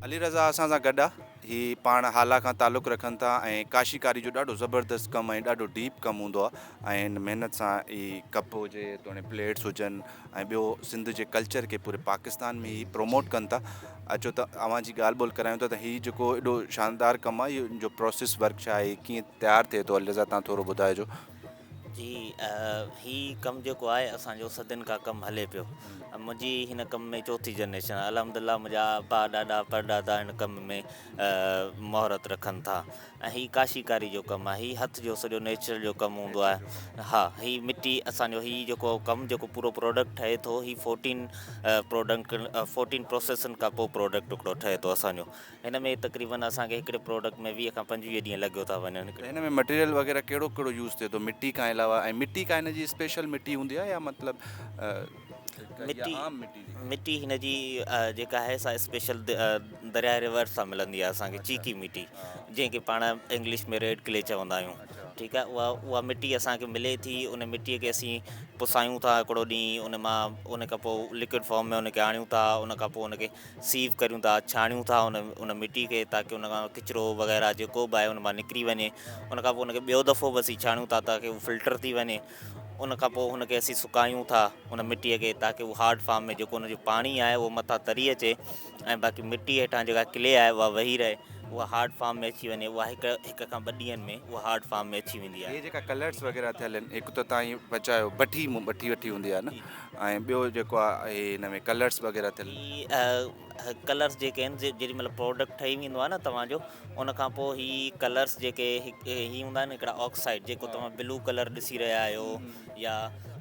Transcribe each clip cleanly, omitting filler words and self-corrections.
علي رضا اسان سان گڏ آ. هي پاڻ هالا کان تعلق رکن ٿا ۽ ڪاشي ڪاري جو ڏاڍو زبردست ڪم ۽ ڏاڍو ڊيپ ڪم هوندو آ ۽ هن محنت سان هي ڪپ هجي توڻي پليٽس هجن ۽ ٻيو سنڌ جي ڪلچر کي پوري پاڪستان ۾ هي پروموٽ ڪن ٿا. اچو ته اوهان جي ڳالهه ٻولهه ڪرايون ٿا ته هي جيڪو ايڏو شاندار ڪم آ ان جو پروسيس ورڪ ڇا آهي ڪيئن تيار ٿئي ٿو علي رضا تان ٿورو ٻڌائجو. جي هي ڪم جيڪو آهي اسان جو صدين کان ڪم هلي پيو منهنجي هن ڪم ۾ چوٿي جنريشن آهي الحمد لله منهنجا ابا ڏاڏا پرڏاڏا هن ڪم ۾ مهارت رکن ٿا ۽ هي ڪاشي ڪاري جو ڪم آهي هي هٿ جو سڄو نيچرل جو ڪم هوندو آهي ها هي مٽي اسان جو هي جيڪو ڪم جيڪو پورو پروڊڪٽ ٺهي ٿو هي فورٽين پروڊڪٽ فورٽين پروسيسن کان پوء پروڊڪٽ هڪڙو ٺهي ٿو اسان جو هن ۾ تقريبن اسان کي هڪڙي پروڊڪٽ ۾ 20 کان 25 ڏينهن لڳيو ٿا وڃن. ته هن ۾ مٽيريل وغيره ڪهڙو ڪهڙو يوز ٿئي ٿو مٽي کان علاوه ۽ مٽي ڪا هن جي اسپيشل مٽي هوندي آهي يا مطلب مٽي مٽي هن جي جيڪا آهي سا اسپيشل درياء ريور سان ملندي آهي اسان کي چيڪي مٽي جنهن کي پاڻ انگلش ۾ ريڊ ڪلي چوندا آهيون ٺيڪ آهي اها اها مٽي اسان کي ملي ٿي ان مٽي کي اسين پسايون ٿا هڪڙو ڏينهن ان مان ان کان پوء لڪوڊ فارم ۾ ان کي آڻيون ٿا ان کان پوء ان کي سيو ڪريون ٿا ڇاڻيون ٿا ان ان مٽي کي تاڪه ان کان ڪچرو وغيره جيڪو به آهي ان مان نڪري وڃي ان کان پوء ان کي ٻيو دفعو به اسين ڇاڻيون ٿا تاڪه هو فلٽر ٿي وڃي ان کان پوء ان کي اسين سڪايون ٿا ان مٽي کي تاڪه هو هارڊ فارم ۾ جيڪو ان جو پاڻي آهي اهو مٿان تري اچي ۽ باقي مٽي هيٺان جيڪا ڪلي آهي اها وهي رهي اها هارڊ فارم ۾ اچي وڃي اها هڪ هڪ کان ٻه ڏينهن ۾ اها هارڊ فارم ۾ اچي ويندي آهي. هي جيڪا ڪلرس وغيره ٿيل آهن هڪ ته تان هي بچايو بٺي بٺي وٺي هوندي آهي نه ۽ ٻيو جيڪو آهي هي هن ۾ ڪلرس وغيره ٿيل. هي ڪلرس جيڪي آهن جيڏي مهل پروڊڪٽ ٺهي ويندو آهي نه توهان جو ان کان پوء هي ڪلرس جيڪي هي هوندا آهن هڪڙا آڪسائيڊ جيڪو توهان بلو ڪلر ڏسي رهيا آهيو يا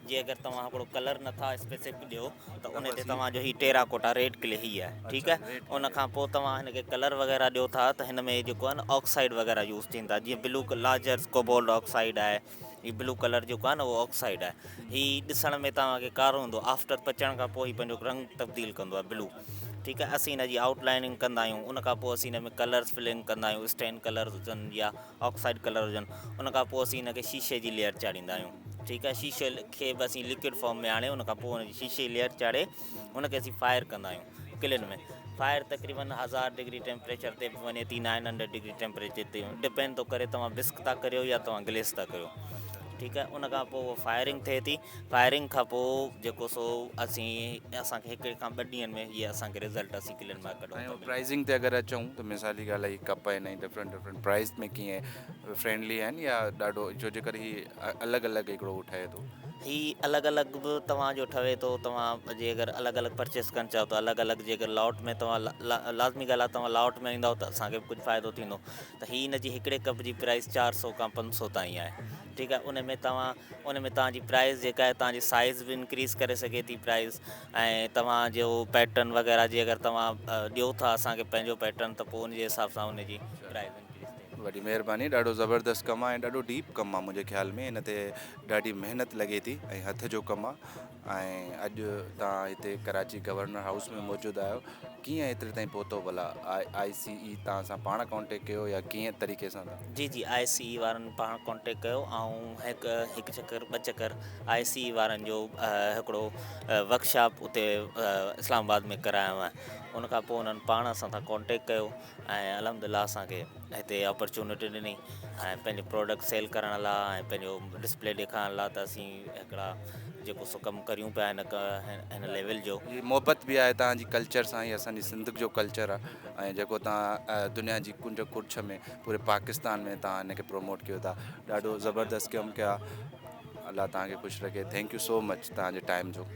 جي اگر توهان هڪڙو ڪلر نٿا اسپيسفڪ ڏيو ته ان تي توهان جو هي ٽيراڪوٽا ريڊ ڪلي هي آهي ٺيڪ آهي ان کان پوء توهان هن کي ڪلر وغيره ڏيو ٿا ته هن ۾ جيڪو آهي نه آڪسائيڊ وغيره يوز ٿين ٿا جيئن بلو لاجرس ڪوبولڊ آڪسائيڊ آهي هي بلو ڪلر جيڪو آهي نه اهو آڪسائيڊ آهي. هي ڏسڻ ۾ توهان کي ڪارو هوندو آفٽر پچڻ کان پوء هي پنهنجو رنگ تبديل ڪندو آهي بلو ٺيڪ آهي اسين هن جي آئوٽ لائننگ ڪندا آهيون ان کان پوء اسين هن ۾ ڪلرس فلنگ ڪندا آهيون اسٽين ڪلرس هجن يا آڪسائيڊ ڪلر هجن ان کان پوء اسين هن کي شيشي جي ليئر چاڙهيندا آهيون ٺيڪ آهي شيشي کي به اسين لڪوڊ فارم ۾ آڻي ان کان پوء ان جي شيشي جي ليئر چاڙهي ان کي اسين فائر ڪندا آهيون ڪلن ۾ فائر تقريبن هزار ڊگري ٽيمپريچر تي به وڃي ٿي نائن هنڊريڊ ڊگري ٽيمپريچر تي ڊپينڊ ٿو ڪري توهان وسڪ ٿا ڪريو يا توهان گليس ٿا ڪريو ٺيڪ آهي ان کان پوء فائرنگ ٿئي ٿي فائرنگ کان پوء جيڪو سو اسين اسانکي هڪ کان ٻه ڏينهن ۾ هي اسانکي رزلٽ اسين ڪلن مان ڪڍون ٿا پرائزنگ تي اگر اچون ته مثالي ڳالهه آهي ڪپ آهن ۽ ڊفرنٽ ڊفرنٽ پرائز ۾ ڪيئن فرينڊلي آهن يا ڏاڍو ڇو جي ڪري هي الڳ الڳ هڪڙو ٺهي ٿو. هي الڳ الڳ به توهان جو ٺهي ٿو توهان جي اگر الڳ الڳ پرچيس ڪرڻ چاهيو ته الڳ الڳ جي اگر لاٽ ۾ توهان لازمي ڳالهه آهي توهان لاٽ ۾ ايندؤ ته اسان کي به ڪجهه فائدو ٿيندو ته هي ان جي هڪڙي ڪپ جي پرائس 400 کان 500 تائين آهي ٺيڪ آهي ان ۾ توهان ان ۾ توهان جي پرائس جيڪا آهي توهان جي سائز به انڪريز ڪري سگهي ٿي پرائس ۽ توهان جو پيٽرن وغيره جي اگر توهان ڏيو ٿا اسان کي پنهنجو پيٽرن ته پوء ان جي حساب سان ان جي پرائس انڪريز ٿئي ٿي. وڏي مهرباني ڏاڍو زبردست ڪم آ ۽ ڏاڍو ڊيپ ڪم آ منهنجي خيال ۾ ان تي ڏاڍي محنت لڳي ٿي ۽ هٿ جو ڪم آ ۽ اڄ توهان هتي ڪراچي گورنر هائوس ۾ موجود آهيو ڪيئن ايتري تائين پهتو ڀلا آء سي اي توهان سان پاڻ ڪانٽيڪٽ ڪيو يا ڪيئن طريقي سان توهان. جي جي آء سي اي وارن پاڻ ڪانٽيڪٽ ڪيو آئون هڪ هڪ چڪر ٻه چڪر آء سي اي وارن جو هڪڙو ورڪشاپ اتي اسلام آباد ۾ ڪرايو آهي ان کان پوء انهن پاڻ اسان سان ڪانٽيڪٽ ڪيو ۽ الحمد لله اسان کي هتي اپرچونٽي ڏني ۽ پنهنجو پروڊڪٽ سيل ڪرڻ لاء ۽ پنهنجو ڊسپلي ڏيکارڻ لاء ته اسين هڪڙا جيڪو سو ڪم ڪريون پيا هن هن ليول جو. هي محبت به آهي توهان جي ڪلچر سان هي اسان جي سنڌ جو ڪلچر آهي ۽ جيڪو توهان دنيا جي ڪنڊ ڪڙڇ ۾ پوري پاڪستان ۾ توهان هن کي پروموٽ ڪيو ٿا ڏاڍو زبردست ڪم ڪيو آهي الله توهان کي خوش رکي thank you so much توهان جي ٽائيم جو.